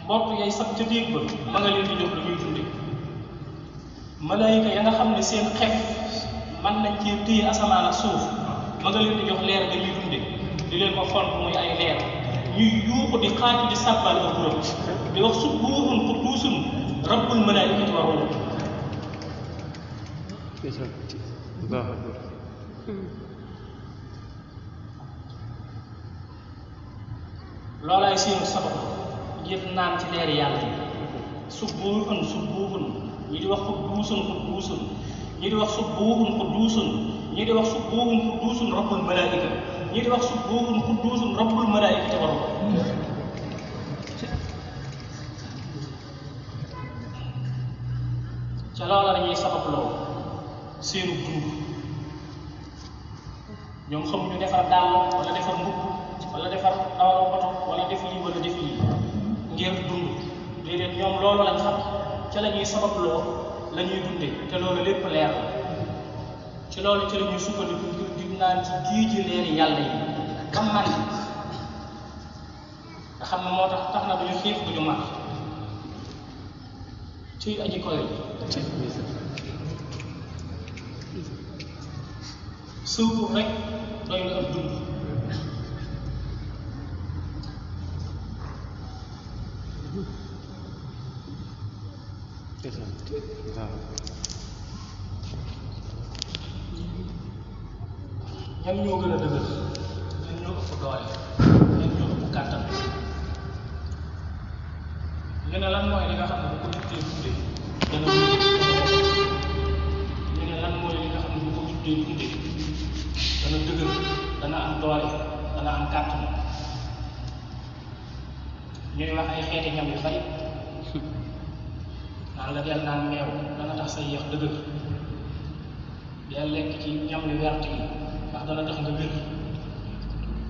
mbott yay sab ca déeg ba ma nga leen di jox lu ñuy dunde malaayika ya nga xam ne seen xef mën nañ ci téye asamaan ak suuf ma nga leen di jox leer ga ñuy dunde di leen ko font muy ay leer ñuy yuuxu di xaaju di sàbbal ak buram di wax subbuhun quddusun rabbul malaayikati wa ruuh loolaay seenu sabab ngir naan ci leeri yàlla yi subbuhun ñi di wax quddusun ñi di wax subbuhun quddusun ñi di wax subbuhun quddusun rabbul malaayika ñi di wax subbuhun quddusun rabbul malaayikati wa ruuh ca loola la ñuy sabab loo seenu dund ñoom xamuñu defar dàll wala defar mbubb wala defar dawal oto wala def lii wala def lii ngir dund déedéet ñoom loolu lañ xam ca la ñuy sababloo la ñuy dunde te loolu lépp leer la ci loolu ci la ñuy sukkandiku ngir di naan ci géeji leeri yàlla yi xam man nga xam ne moo tax na duñu xiif duñu mar ci aji koy suuf rek doy na ab dund ñan ñoo gën a dëgër ñan ñoo ëpp doole ñan ñoo ëpp kàttan ñu ne lan mooy li nga xam ne bu ko tuddee dundee dana ñu ne lan mooy li nga xam ne bu ko tuddee dundee dana dëgër dana am doole dana am kàttan ñuy wax ay xeeti ñam yu bari naan la del naan meew dana tax sa yéex dëgër del lekk ci ñam yu wert yi ndax dana tax nga wér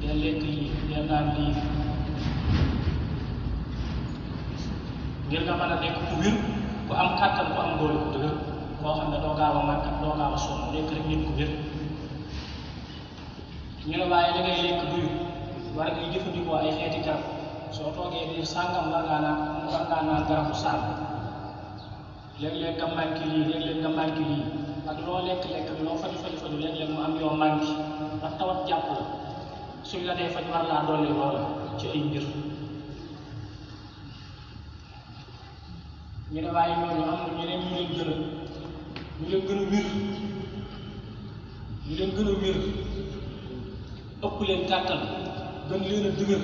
del lekk lii del naan lii ngir nga mën a nekk ku wér ku am kàttan ku am doole ku dëgër koo xam ne doo gaaw a màggat doo gaaw a sonn nekk rek nit ku wér ñu ne waaye da ngay lekk duyu war ngay jëfandikoo ay xeeti garab soo toogee biir sàngam war ngaa naan garabu sàmm léeg-léeg nga manqué lii léeg-léeg nga manqué lii ak loo lekk-lekk bi loo faju léeg-léeg mu am yoo manqué ndax tawat jàpp la suñ la dee faj war laa dolli loola ci ay mbir ñu ne waaye ñooñu am na ñeneen ñu leen gën a wér ëpp leen kàttan gën leen a dëgër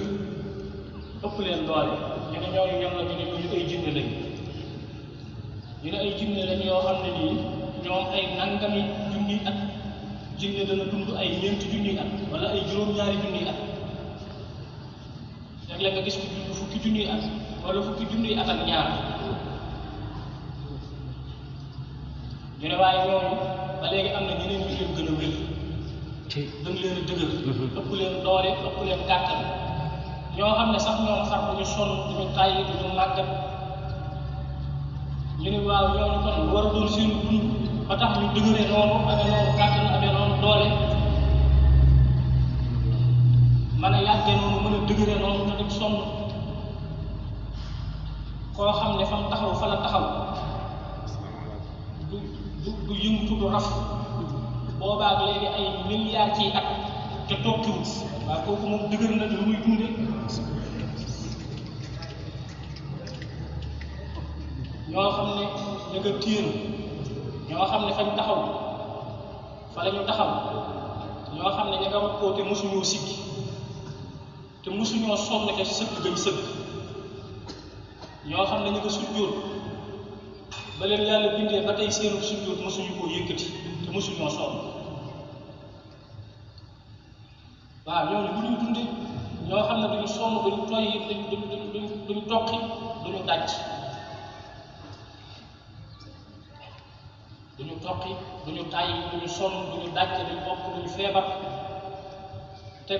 ëpp leen doole ñu ne ñooñu ñoom la ñu ne ñu ay jinne lañ ñu ne ay jinne lañ yoo xam ne nii ñoom ay nangami junni at jinne dana dund ay ñeenti junni at wala ay juróom-ñaari junni at léeg-léeg nga gis ko dund fukki junni at wala fukki junni at ak ñaar ñu ne waaye ñooñu ba léegi am na ñeneen ñu leen gën a wér dañ leen a dëgër ëpp leen doole ëpp leen kàttan ñoo xam ne sax ñoom far duñu sonn duñu tàyyi duñu màggat ñu ne waaw ñooñu kon lu war a doon seen dund ba tax ñu dëgëree noonu amee noonu kàttan amee noonu doole mën a yàggee noonu mën a dëgëree noonu te duñ sonn koo xam ne fa mu taxaw fa la taxaw du yëngatu du raf boobaag léegi ay milliards ci at te tokkiwut waaw kooku moom dëgër na lu muy dunde ñoo xam ne ñu nga téen ñoo xam ne fañ taxaw fa la ñu taxaw ñoo xam ne ña nga wax koo te mosuñoo sikki te mosuñoo sonn ca sëgg gañ sëgg ñoo xam ne ñu nga sujjóot ba leen yàlla bindee ba tey seenu sujjóot mosuñu koo yëkkati te mosuñoo sonn waaw ñooñu bu ñuy dunde ñoo xam ne duñu sonn duñu toy duñu toqi duñu dàcc duñu toqi duñu tàyyi duñu sonn duñu dàcc duñu bopp duñu feebar te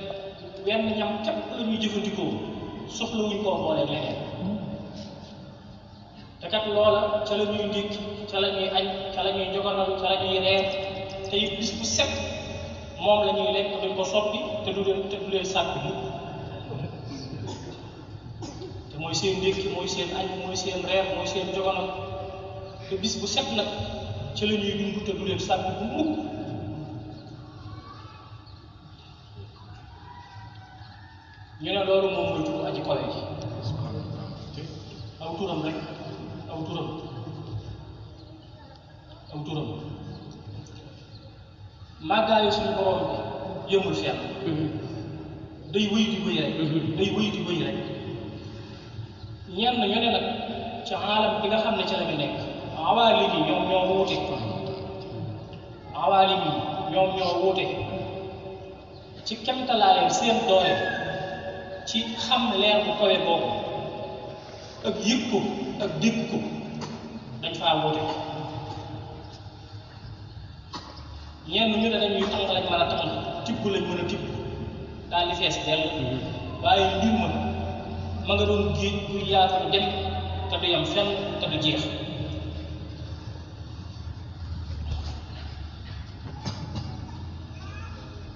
wenn ñam képp la ñuy jëfandikoo soxlawuñ koo boolee leneen te kat loola ca la ñuy ndékki ca la ñuy añ ca la ñuy joganal ca la ñuy reer te it bis bu set moom la ñuy lekk duñ ko soppi te du leen sàkk mukk te mooy seen ndékki mooy seen añ mooy seen reer mooy seen jogono te bis bu set nag ci la ñuy dund te du leen sàbbi bu mukk ñu ne loolu moom mooy turu aji kawe ji aw turam rek aw turam màggaayu suñu borom bi yëmul fenn day wëy di wëy rek day wëy di wëy rek ñenn ñu ne nag ci aalam bi nga xam ne ci la ñu nekk awaalim yi ñoom ñoo wuute awaalim yi ñoom ñoo wuute ci kemtalaayam seen doole ci xam leer bu kawe boobu ak yëg ko ak dégg ko dañ faa wuute ñenn ñu ne dañuy tànk lañ mën a tànk tibb lañ mën a tibb daal di fees dell waaye mbir ma nga doon géej bu yaatu dem te du yam fenn te du jeex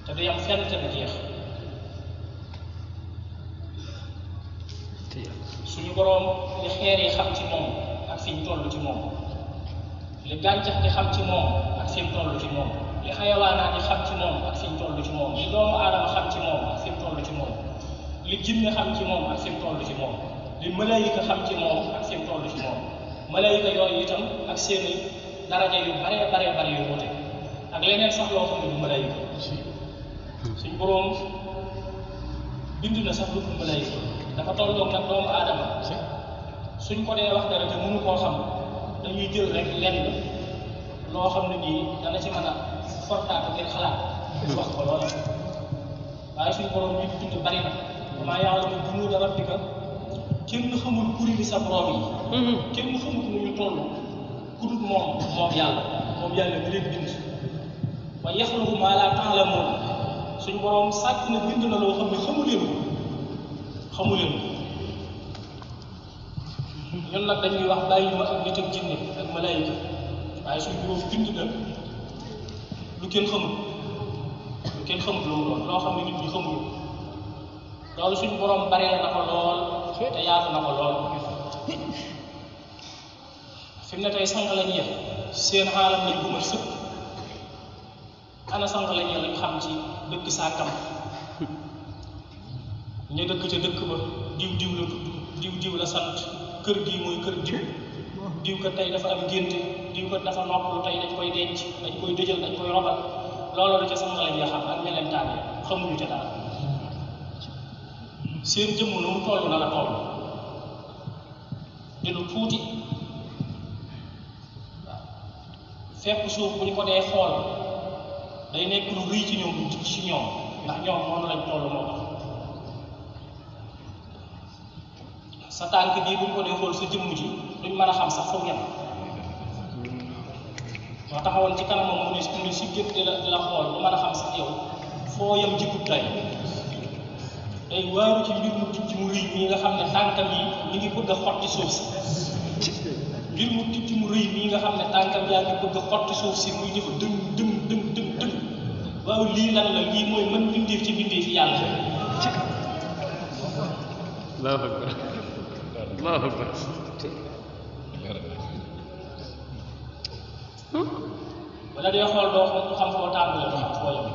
te du yam fenn te du jeex suñu boroom li xeer yi xam ci moom ak fi ñu toll ci moom li gàncax di xam ci moom ak fi mu toll ci moom li xayawaanaat di xam ci moom ak fi ñu toll ci moom li doomu aadama xam ci moom ak fi mu toll ci moom li jinne xam ci moom ak fi mu toll ci moom li malaayika xam ci moom ak fi mu toll ci moom malaayika yooyu itam ak seeni daraja yu bare yu wuute ak leneen sax loo xam ne du malaayika suñ boroom bind na sax lu malaayika dafa tolloog nag doomu aadama suñ ko dee wax dara te mënu koo xam dañuy jël rek lenn loo xam ne nii dana ci mën a fortaatu ngir xalaat wax ko loola waaye suñ boroom ñu bind bari na damaa yàlla mu junuuda rabbika kenn xamul kuri li sa borom yi kenn xamul nu ñu toll ku dul moom yàlla mi leen bind wa yaxluqu maa laa ta'lamuun suñ boroom sàkk na bind na loo xam ne xamu leen ñun nag dañuy wax bàyyi ma ak nit ak jinne ak malaayika waaye suñ boroom bind na lu kenn xamul lu mu doon loo xam ne nit ñi xamuñu loolu suñ boroom bare na ko lool te yaatu na ko lool fi mu ne tey sang lañ yëf seen xaalam lañ bu ma sëkk ana sang lañ yëf lañ xam ci dëkk sàkkam ñu dëkk ca dëkk ba diw la tudd diw la sant kër gii mooy kër diw ko tey dafa am ngénte diw ko dafa noppalu tey dañ koy denc dañ koy dëjal dañ koy robal loolu la ca sang lañ ya xam ak melentaan yi xamuñu ca dara seen jëmm nu mu toll na la toll di lu tuuti waaw fépp suuf bu ñu ko dee xool day nekk lu rëy ci ñoom ndax ñoom noonu lañ toll moo tax sa tànk bii bu ñu ko dee xool sa jëmm ji duñ mën a xam sax foofu yem moo taxawoon ci kanamam mu ne si gët di la xool du mën a xam sax yow foo yem jikut tay day waaru ci mbir mu tijj mu rëy mii nga xam ne tànkam yi mi ngi bëgg a xotti suuf si mbir mu tijj mu rëy mii nga xam ne tànkam yaa ngi bëgg a xotti suuf si muy def dëm waaw lii lan la lii mooy mën bindeef ci bindeef fi yàlla Allahu akbar Allahu akbar wala day xool doo xam foo tàmbale doo xam foo yem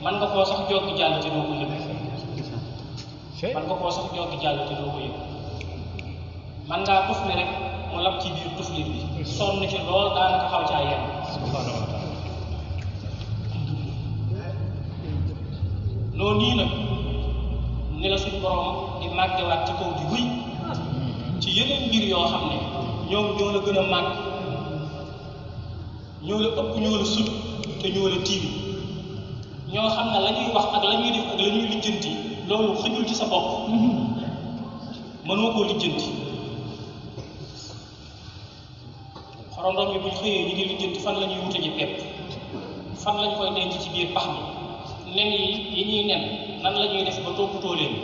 man nga koo sax joggi jàll te doo ko yëg man nga koo sax joggi jàll te doo ko yëg man ngaa tuf ne rek mu lab ci biir tuflit bi sonn ci lool daanaka xaw caa yem noonu nii nag ni la suñu borom di màggewaat ci kaw di wéy ci yeneen mbir yoo xam ne ñoom ñoo la gën a màgg ñoo la ëpp ñoo la sut te ñoo la tiim ñoo xam ne la ñuy wax ak la ñuy def ak la ñuy lijjanti loolu xëjul ci sa bopp mënoo koo lijjanti xorondom yi buñ xëyee ñi ngi lijjanti fan la ñuy wute ji pepp fan lañ koy denc ci biir pax mi nen yi ñuy nen nan la ñuy def ba toppatoo leen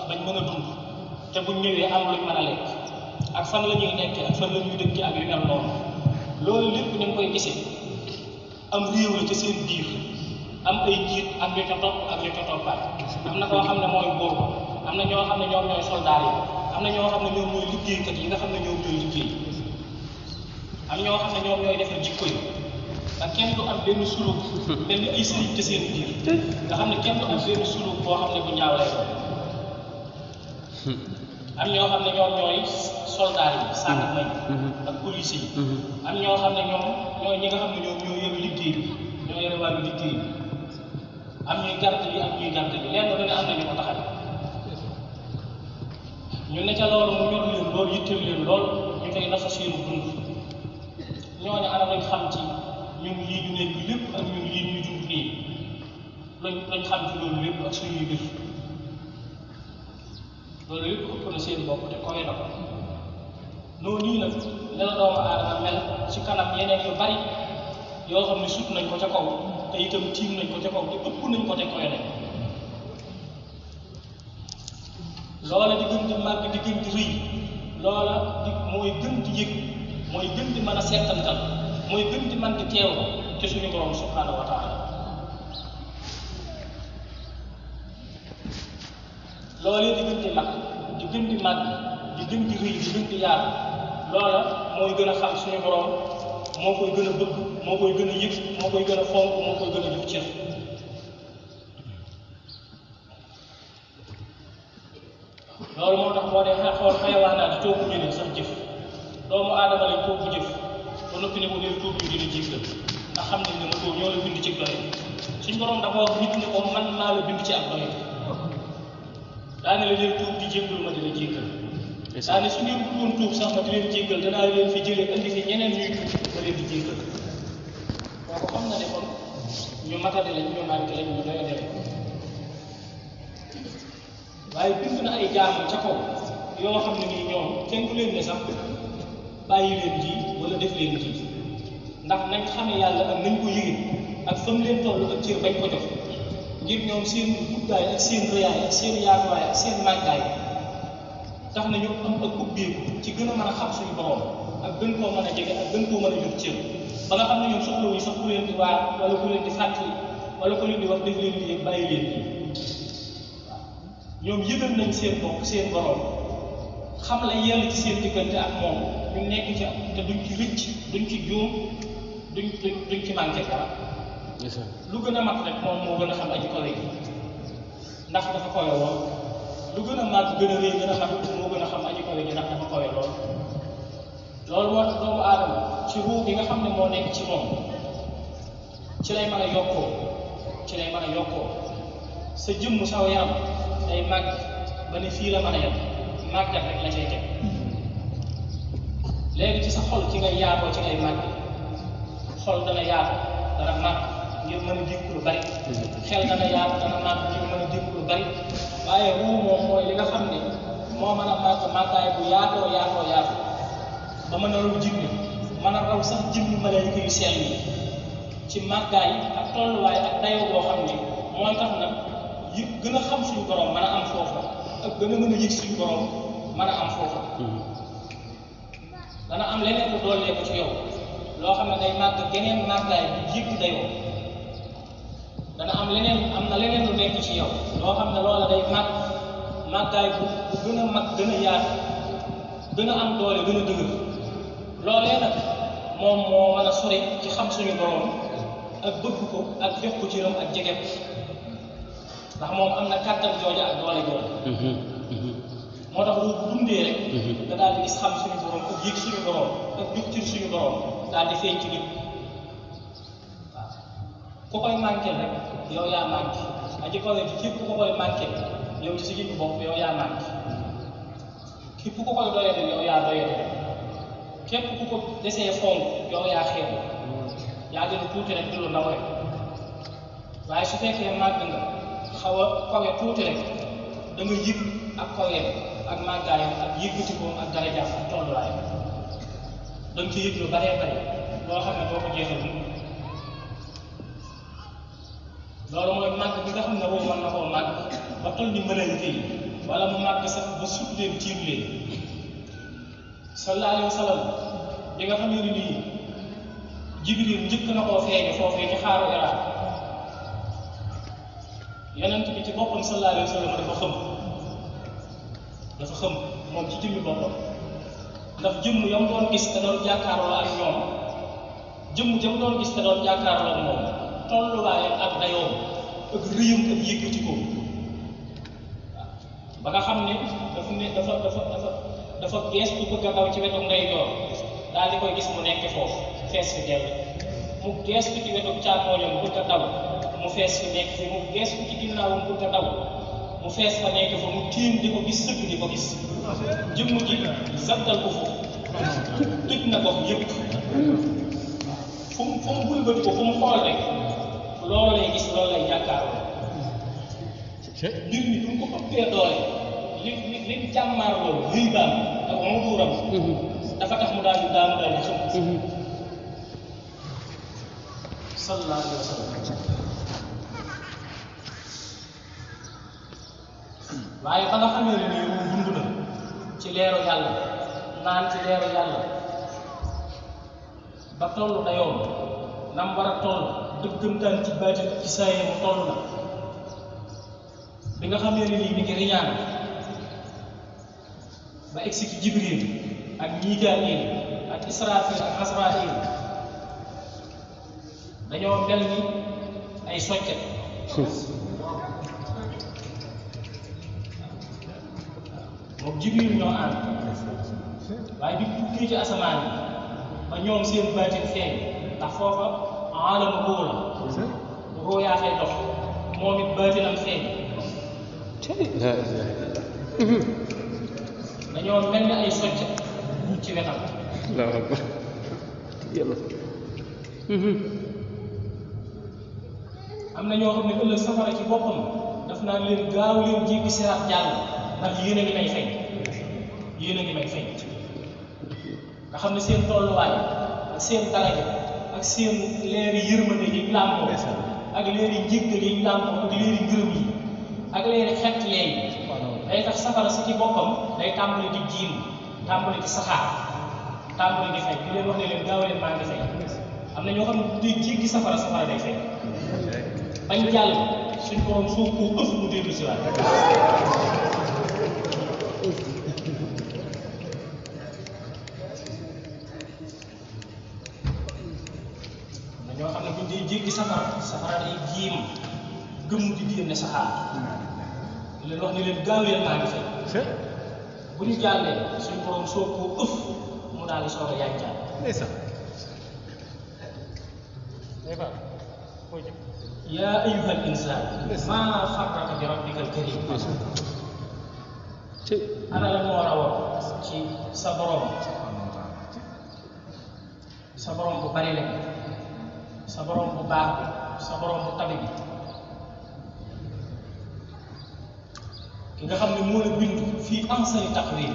bañ mën a dund te buñ ñëwee am luñ mën a lekk ak fan la ñuy nekkee ak fan la ñuy dëkkee ak yu mel noonu loolu lépp ni nga koy gisee am réew la ca seen biir am ay njiit ak ñu ca topp ak ñu ca toppaat am na koo xam ne mooy buur ba am na ñoo xam ne ñoom ñooy soldaar yi am na ñoo xam ne ñoom ñooy liggéeykat yi nga xam ne ñoom ñooy liggéey am ñoo xam ne ñoom ñooy defar jikko yi ak kenn du am benn suluk mel ni ay sëriñ te seen biir nga xam ne kenn du am benn suluk boo xam ne bu ñaaw lay doon am ñoo xam ne ñoom ñooy soldaar yi sànq ak police yi am ñoo xam ne ñoom ñooy ñi nga xam ne ñoom ñoo yore liggéey bi ñoo yore wàllu liggéey bi am ñuy gàtt yi am ñuy gàtt yi lenn lu ne am na ñu ko taxal ñu ne ca loolu mu ñor leen loolu yitteel leen lool ñu koy nafa seenu dund ñooñu ana lañ xam ci ñun lii ñu nekk lépp ak ñun lii ñuy dund nii lañ xam ci loolu lépp ak suñuy def loolu lépp ëpp na seen bopp te kowe na ko noonu nii nag ne la doomu aadama mel ci kanam yeneen yu bari yoo xam ne sut nañ ko ca kaw te itam tiim nañ ko ca kaw te ëpp nañ ko te kowe nañ loola di gën di màgg di gën di rëy loola di mooy gën di yëg mooy gën di mën a seetantal mooy gën di mën di teew te suñu borom subhanahu wa taala loolee di gën di mag di gën di màgg di gën di rëy di gën di yaatu loola mooy gën a xam suñu borom moo koy gën a bëgg moo koy gën a yëg moo koy gën a fonk moo koy gën a jox cër loolu moo tax boo dee xool xayawaanaat di toogu ñu ne sax jëf doomu aadama lañ toogu jëf ba noppi ne ko dee toogu ñu dina jéggal ndax xam nañ ne ma toogu ñoo la bind ci doye suñ borom dafa wax nit ne ko man maa la bind ci ak doye daane la leen tuub di jéggal ma di la jéggal daane su ngeen doon tuub sax ma di leen jéggal danaa leen fi jëlee indi fi ñeneen ñuy tuub ma leen di jéggal kooku xam na ne kon ñu matade lañ ñu manqué lañ ñu doyade lañ waaye bind na ay jaamam ca kaw yoo xam ne nii ñoom kenn du leen ne sax bàyyi leen ji wala def leen ji ndax nañ xamee yàlla ak nañ ko yëgee ak fa mu leen toll ak cër bañ ko jox ngir ñoom seen guddaay ak seen rëyaay ak seen yaatuwaay ak seen màggaay tax na ñu am ak ubbeeku ci gën a mën a xam suñu borom ak gën koo mën a jege ak gën koo mën a jox cër ba nga xam ne ñoom soxlawuñu sax ku leen di waar wala ku leen di fàttali wala ku leen di wax def leen di yëg bàyyi leen ji ñoom yëgal nañ seen bopp seen borom xam la yell ci seen diggante ak moom ñu nekk ci te duñ ci rëcc duñ ci juum duñ ci manqué dara lu gën a mag rek moom moo gën a xam aji kawe gi ndax dafa kawe woon lu gën a mag gën a rëy gën a mag moo gën a xam aji kawe gi ndax dafa kawe lool loolu moo tax doomu aadama ci ruu gi nga xam ne moo nekk ci moom ci lay mën a yokkoo ci lay mën a yokkoo sa jëmm saw yaram day màgg ba ne fii la mën a yem màggat rek la cay teg léegi ci sa xol ci ngay yaatoo ci ngay màgg xol dana yaatu dana màgg ngir mën a dékku lu bari xel dana yaatu dana màgg ngir mën a dékku lu bari waaye ruu moom mooy li nga xam ne moo mën a màgg màggaay bu yaatoo ba mën a raw jinne mën a raw sax jinne malaayika yu sell yi ci màggaay ak tolluwaay ak dayoo boo xam ne mooy tax nag yi gën a xam suñu borom mën a am foofa ak gën a mën a yëg suñu borom mën a am foofa dana am leneen lu doolee ko ci yow loo xam ne day màgg geneen màggaay bu jéggi dayoo dana am na leneen lu nekk ci yow loo xam ne loola day màggaay bu gën a mag gën a yaatu gën a am doole gën a dëgër loolee nag moom moo mën a sori ci xam suñu borom ak bëgg ko ak jox ko cëram ak jege ndax moom am na kàttan jooja ak doole jooja moo tax bu dundee rek nga daal di gis xam suñu borom ak yëg suñu borom ak jox cër suñu borom daal di feeñ ci nit waaw ku koy manqué rek yow yaa manqué aji kawe ji képp ku koy manqué yow ci sa jëmmi bopp yow yaa manqué képp ku koy doyade yow yaa doyade képp ku ko desee fonk yow yaa xeebu yaa gën a tuuti rek di lu ndaw rek waaye su fekkee màgg nga xaw a kawe tuuti rek da nga yëg ak kaweem ak màggaayam ak yëggati ko ak darajaam ak tolluwaayam da nga ci yëg lu baree bari loo xam ne doo ko jeexal loolu mooy màgg bi nga xam ne boobu mën na koo màgg ba toll ni malaayika yi wala mu màgg sax ba sut leen tiim leen sallallahu alayhi wa sallam bi nga xam ne nii Jibril njëkk na koo feeñe foofee ci xaaru Irak yonent bi ci boppam sallallahu alayhi wa sallam dafa xam dafa xam moom ci jëmmi boppam ndax jëmm yam doon gis te doon jàkkaarloo ak ñoom jëmm jam doon gis te doon jàkkaarloo ak moom tolluwaayam ak dayoom ak rëyam ak yëkkati ko ba nga xam ne dafa gees bu bëgg a daw ci wetu ndeyjoor daal di koy gis mu nekk foofu fees fi dell mu gees bi ci wetu càmmooñam bëgg a daw mu fees fi nekk fi mu gees bi ci ginnaawam bëgg a daw mu fees fa nekk fa mu tiim di ko gis sëgg di ko gis jëmm ji sabdal ko foofu tëj na gox yëpp fu mu bulbati ko fu mu xool rek loolu lay gis loolu lay jàkkaarloo mbir mi du ko ëppee doole li jàmmaarloo rëy baam ak muduuram dafa tax mu daal di xam sallallahu alayhi wa sallam waaye ba nga xamee ne nii moom dund na ci leeru yàlla naan ci leeru yàlla ba toll dayoom nam war a toll dëggantaan ci baatin ci saayee mu toll na bi nga xamee ne nii mi ngi riñaan ba egsi ci Jibril ak Mikaayil ak Israafil ak Asraayil dañoo mel ni ay soccet moom Jibril ñoo ànd waaye bi tukkee ci asamaan yi ba ñoom seen baatin feeñ ndax foofa aalamu ruu la ruu yaa fay dox moom it baatinam feeñ dañoo mel ni ay soccet ci wetam am na ñoo xam ne ëllëg safara ci boppam daf naa leen gaaw leen jéggi siraat jàll ndax yéen a ngi may fay yéen a ngi may fay nga xam ne seen tolluwaay ak seen daraja ak seen leeri yërmande yi làmboo ak leeri njéggal yi làmboo ak leeri ngërëm yi ak leeri xett leen day tax safara si ci boppam day tàmbali di jiin tàmbali di saxaar tàmbali di fay di leen wax ne leen gaaw leen maa ngi fay am na ñoo xam ne bu dee jéggi safara day fay bañ jàll suñ borom soo koo ëf mu dellu si waat na ñoo xam ne buñ dee jéggi safara day jiim gëmm di génne saxaar leen wax ne leen gaaw leen maa ngi fay bu ñu jàllee suñ borom soo koo ëf mu daal di soog a yànjaal yaa ayyuhal insaan maa farraka bi rabbikal kariim ana la moo rawoon ci sa borom bu bari la sa borom bu baax bi sa borom bu tabi bi ki nga xam ne moo la bind fii ahsani taqwiim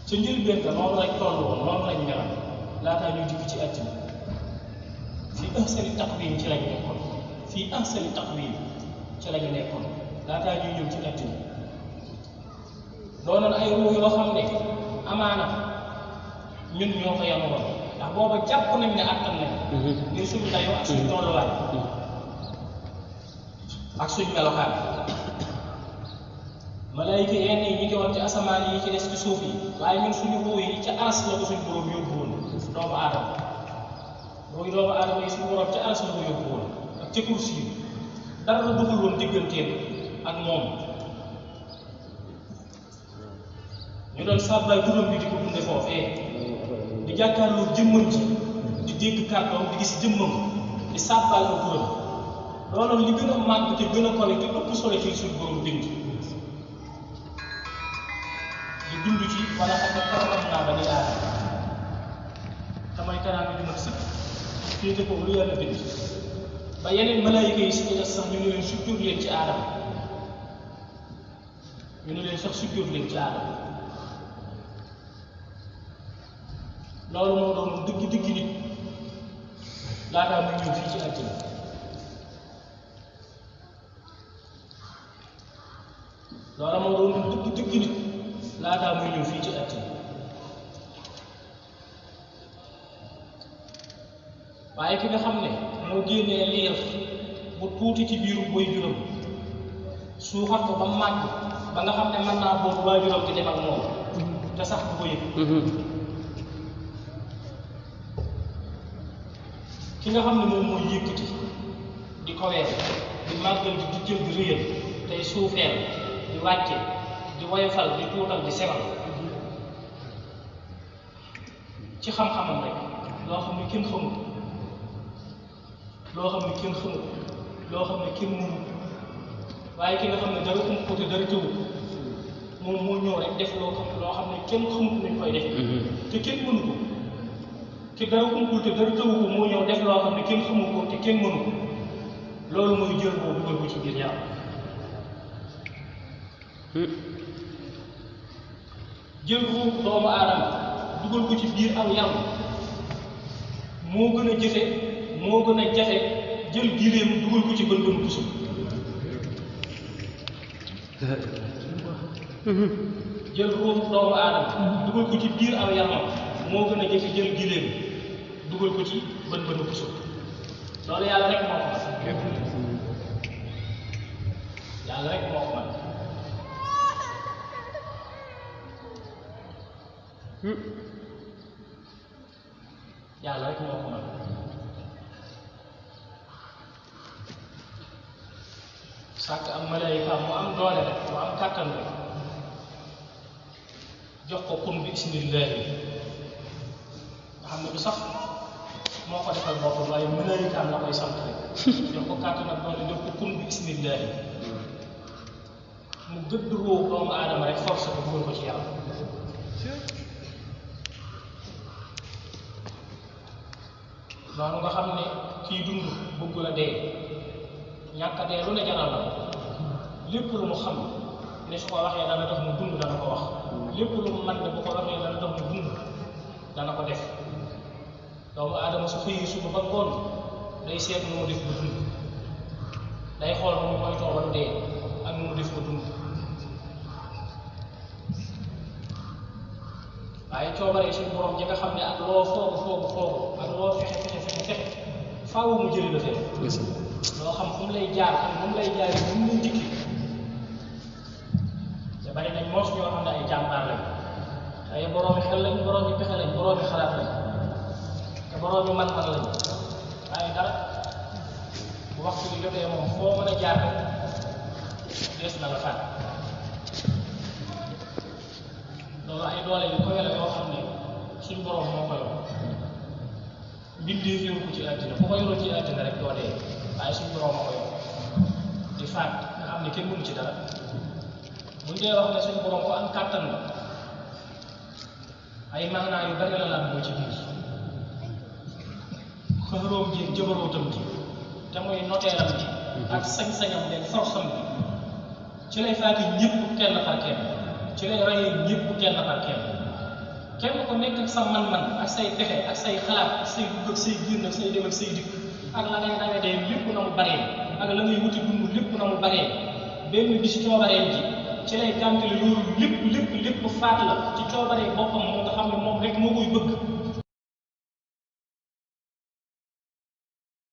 ca njëlbéen ga noonu lañ toll woon noonu lañ melam laataa ñuy dikk ci àddina fii ahsani taqwiim ci lañu nekkoon fii ahsani taqwiim ci lañu nekkoon laataa ñuy ñëw ci àddina doonoon ay ruux yoo xam ne amaana ñun ñoo ko yanu woon ndax booba jàpp nañ ne àttan nañ ngir suñu dayoo ak suñu tolluwaay ak suñu melokaan malaayika yenn yi ñu ngi woon ci asamaan yi ci des ci suuf yi waaye ñun suñu ruux yi ca aras la ko suñu borom yóbbu woon doomu aadama ruuy doomu aadama yi suñu borom ca aras la ko yóbbu woon ak ca kursi yi dara la duggul woon digganteem ak moom ñu doon sàbbaay turam bi di ko dunde foofee di jàkkaarloo jëmmam ji di dégg kàddoom di gis jëmmam di sàbbaal ko turam loolu li gën a màgg te gën a kole te ëpp solo ci suñu borom bind di dund ci wala xam ne karamam naa ba ni aadama damay teraanga ju mat sëkk féete ko lu yàlla bind ba yeneen malaayika yi si des sax ñu ne leen sujjóot leen ci aadama ñu ne leen sax sujjóot leen ci aadama loolu moo doon dëgg nit laataa muy ñëw fii ci àddina loolu moo doon dëgg nit laataa muy ñëw fii ci àddina waaye ki nga xam ne moo génnee liir bu tuuti ci biiru boy juróom suuxat ko ba màgg ba nga xam ne mën naa boot waajuram di dem ak moom te sax du ko yëg ki nga xam ne moom mooy yëkkati di ko weer di màggal di jël di réyal tey suufeel di wàcce di woyofal di tuutal di sewal ci xam-xamam rek loo xam ne kenn xamul loo xam ne kenn xamul loo xam ne kenn mënul waaye ki nga xam ne dara ump ko te dara tëwu moom moo ñëw rek def loo xam ne kenn xamul nuñ koy def te kenn mënu ko ki dara umpul te dara tëwu ko moo ñëw def loo xam ne kenn xamul ko te kenn mënu ko loolu mooy jël boobu dugal ko ci biir yaram jël ruuxu doomu aadama dugal ko ci biir aw yaram moo gën a jafe jël gileem dugal ko ci bën bën puso jël ruuxu doomu aadama dugal ko ci biir aw yaram moo gën a jafe jël gileem dugal ko ci bën bën puso loolu yàlla rek moo ko mën yàlla rek moo ko mën yàlla rek moo ko mën sàkk am malayka mu am doole rek mu am kàttan rek jox ko kun bi bismillahi nga xam ne du sax moo ko defal boppam waaye malaykaam la koy sant rek jox ko kàttan ak doole jox ko kun bi bismillahi mu gëdd woo doomu aadama rek force ko dugal ko ci yàlla noonu nga xam ne kii dund bëgg la dee ñàkk a dee lu ne jaral la lépp lu mu xam ne su ko waxee dana tax mu dund dana ko wax lépp lu mu mën ne bu ko waxee dana tax mu dund dana ko def doomu aadama su xëyee suba ba ngoon day seet nu mu def ba dund day xool nu mu koy toogal dee ak nu mu def ba dund waaye coobaree suñu borom ji nga xam ne ak loo foogu ak loo fexe faaw mu jëli la fee loo xam fu mu lay jaar ak moom lay jaar yi mu dikki te bari nañ moos ñoo xam ne ay jàmbaar lañ ay boroomi xel lañ boroomi pexe lañ boroomi xalaat lañ te boroomi man-man lañ waaye dara bu waxtu bi jotee moom foo mën a jaar rek des na la faat loolu ay doole yu koy la yoo xam ne suñ borom moo ko yor mbindeef yoru ko ci àddina ku ko yoroo ci àddina rek doo dee waaye suñ borom moo ko yor di faat nga xam ne kenn mënu ci dara buñ dee wax ne suñ borom ko am kàttan la ay maanaa yu bari la làmboo ci biir xëróom ji jëbarootam ji te muy noteeram ji ak sañ-sañam leen force-am bi ci lay faati ñëpp kenn par kenn ci lay rayee ñëpp kenn par kenn kenn ko nekk ak sa man-man ak say pexe ak say xalaat ak say dugg ak say génn ak say dem ak say dikk ak la ngay dawe dee lépp na mu baree ak la ngay wuti dund lépp na mu baree benn bis coobaree ji ci lay gàntale loolu lépp faat la ci coobaree boppam moo nga xam ne moom rek moo koy bëgg